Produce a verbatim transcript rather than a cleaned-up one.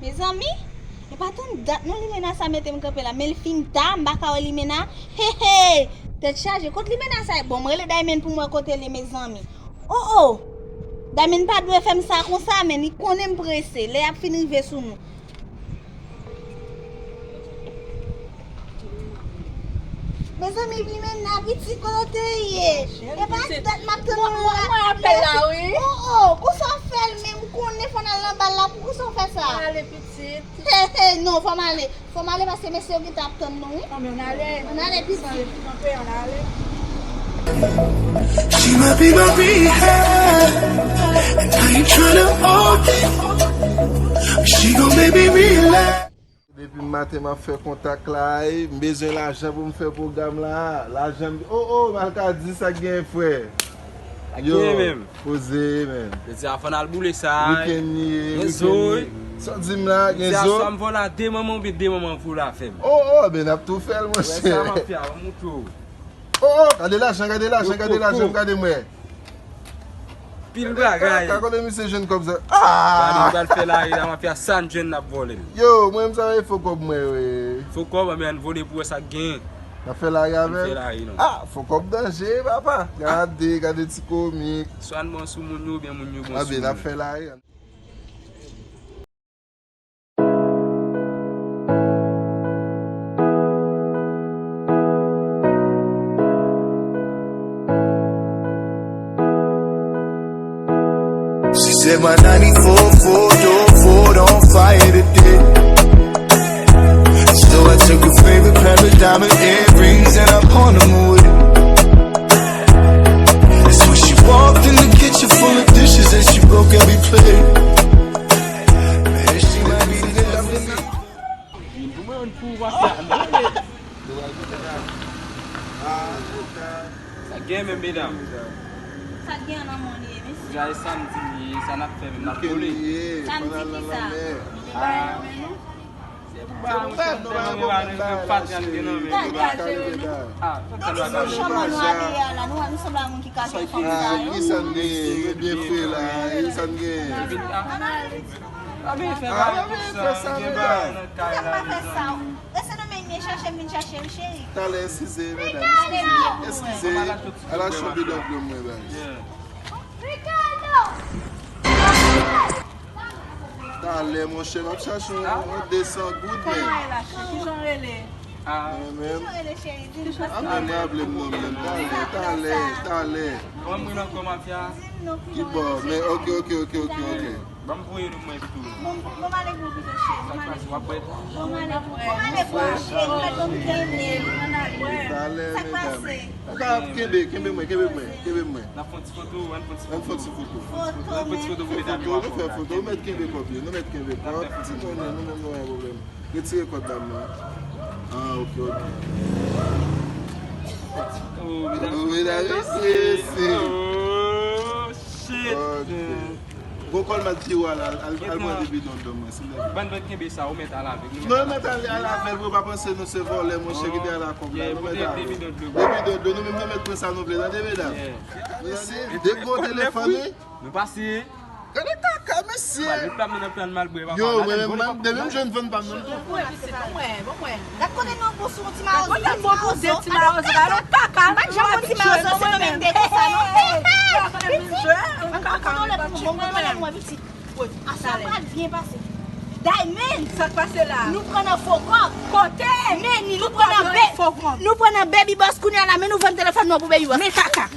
Mezanmi, e pa tann dat non limena sa mete m kanpe la, men l fin ta, m pa ka wè limena. He he! Tèt chaje, kot limena sa ye? Bon, m rele Diamond pou m wè kote l ye, mezanmi. Oh oh! Diamond pa dwe fè m sa konsa, men li konnen m prese, lè y ap fin rive sou nou. Mezanmi, limena pitit, kote w te ye? E pa ti dat m ap tann nou la. Mwen apèl la, wi. Oh oh, konsa w fè l menm, ou konnen fò n al nan bal la, pou konsa w fè sa? Mwen ale, pitit. He he, non, fò m ale. Fò m ale paske mesye yo gentan ap tann nou, wi. Ann ale. Ann ale, pitit. Ann ale. She might be my rehab, and I ain't tryna hold it. She gon' make me realize. Depi maten m ap fè kontak la, ay, m bezwen lajan pou m fè pwogram la. Lajan m, oh oh, m al ka di sa k genyen, frè. Sa k genyen menm? Poze, men. Jodi a fò n al boule sa. Weekend li ye, gen zo, weekend li ye. Sa w di m la, gen zo? Jodi a swa m vòlò de manman oubyen de manman vòlò avè m. Oh oh, ben n ap tou fè l, monchè. Wè sa m ap fè a, m montre w. Oh oh, gade lajan, gade lajan, gade lajan, gade mwen. Pil bagay. Ka kote misye jwenn kòb sa? Ah! Gade, m pral fè lari la, mafya sa n jwenn n ap vòlè l. Yo, mwen menm sa e fo kòb mwen, wi. Fo kòb, men ann vole pou wè sa k genyen. N ap fè lari avè l? Ann fè lari, non. Ah, fo kòb danje, papa. Gade, gade ti komik. Swa n bon sou moun yo, oubyen moun yo bon sou nou. Anben, n ap fè lari. She said my ninety-four Ford door Ford on fire today. So I took her favorite pair of diamond earrings and I pawned them away. And so she walked in the kitchen full of dishes and she broke every plate. Sa gen menm, medam. Sa gen nan mòn ye, mesye. Sa e samdi li ye, sa n ap fè menm, n ap kole. Samdi ki sa? Ah. Se pou ba nou, se pou ba nou, se pou ba nou, se pou ba nou, se pou ba nou. Ah, nou sanble a moun ki kache fanm sa yo. Ki sa n genyen? Yo byen fre la, ki sa n genyen? Ah, men fè bagay pou sa, gen bagay nan kay la, mezanmi. Rete nan men m, chache m vin chache w, cheri. Talè, eskize, medam, eskize. Eskize. Al achte yon bidon dlo mwen, baz. Talè, monchè, m ap chache yon, yon de san goud, men. Kòman e la, cheri? Kijan w rele? Mwen menm. Kijan w rele, cheri? Di m. Anben, mwen raple m non, men. Talè, talè, talè. Kòman m rele ankò, mafya? Di m non, kijan w rele, cheri? Ki bò? Men, ok, ok, ok, ok, ok. Ban m voye nou mwen pito. Bon, bon, m ale pou pito, cheri. Bon, m ale pou. Bon, m ale pou. Bon, m ale pou, cheri. Mwen menm kenbe. Talè, medam. Sa k pase? Kenbe, kenbe mwen, kenbe mwen, kenbe mwen. N ap fè yon ti foto, ann fè yon ti foto. Ann fè yon ti foto. Ann fè yon ti foto pou medam yo. Nou fè foto, nou mèt kenbe kòb yo, nou mèt kenbe kòb. Ti konnen, nou menm nou pa gen pwoblèm. Retire kòd dam nan. Ah, ok, ok. Oh, medam. Oh, medam, mesye, mesye. Oh, shit. Ok. Gwo kòl mat pi wo a la, al, al pran de bidon dlo mwen, silvouplè. Ban nou kenbe sa, ou mèt al avèk, nou mèt al avèk. Non, nou mèt al, al avèk, bro, pa panse nou se vòlè, monchè, ki te al ak kòb la, nou mèt al avèk. De bidon dlo. De bidon dlo, nou menm nou mèt pran sa nou vle, tande, medam. Mesye, de gwo telefòn, wi. Nou pase. Gade kaka, mesye. Yo, mwen menm, de menm jwenn vann pa m nan tou. Gad kote nou bon sou yon ti mawozo. Gad kote nou bon pou de ti mawozo la, non, kaka. M pa t janm yon ti mawozo, se nou menm de konsa, non. Pitit, ann konnen lè pou bon, bon, bon, bon, pitit. Aswè a pral byen pase. Diamond. Sa k pase la? Nou pran nan fo kòb. Kote? Men ni, nou pran nan be-, nou pran nan Baby Boss kounye a la, men nou vann telefòn nou an pou Baby Boss. Men kaka.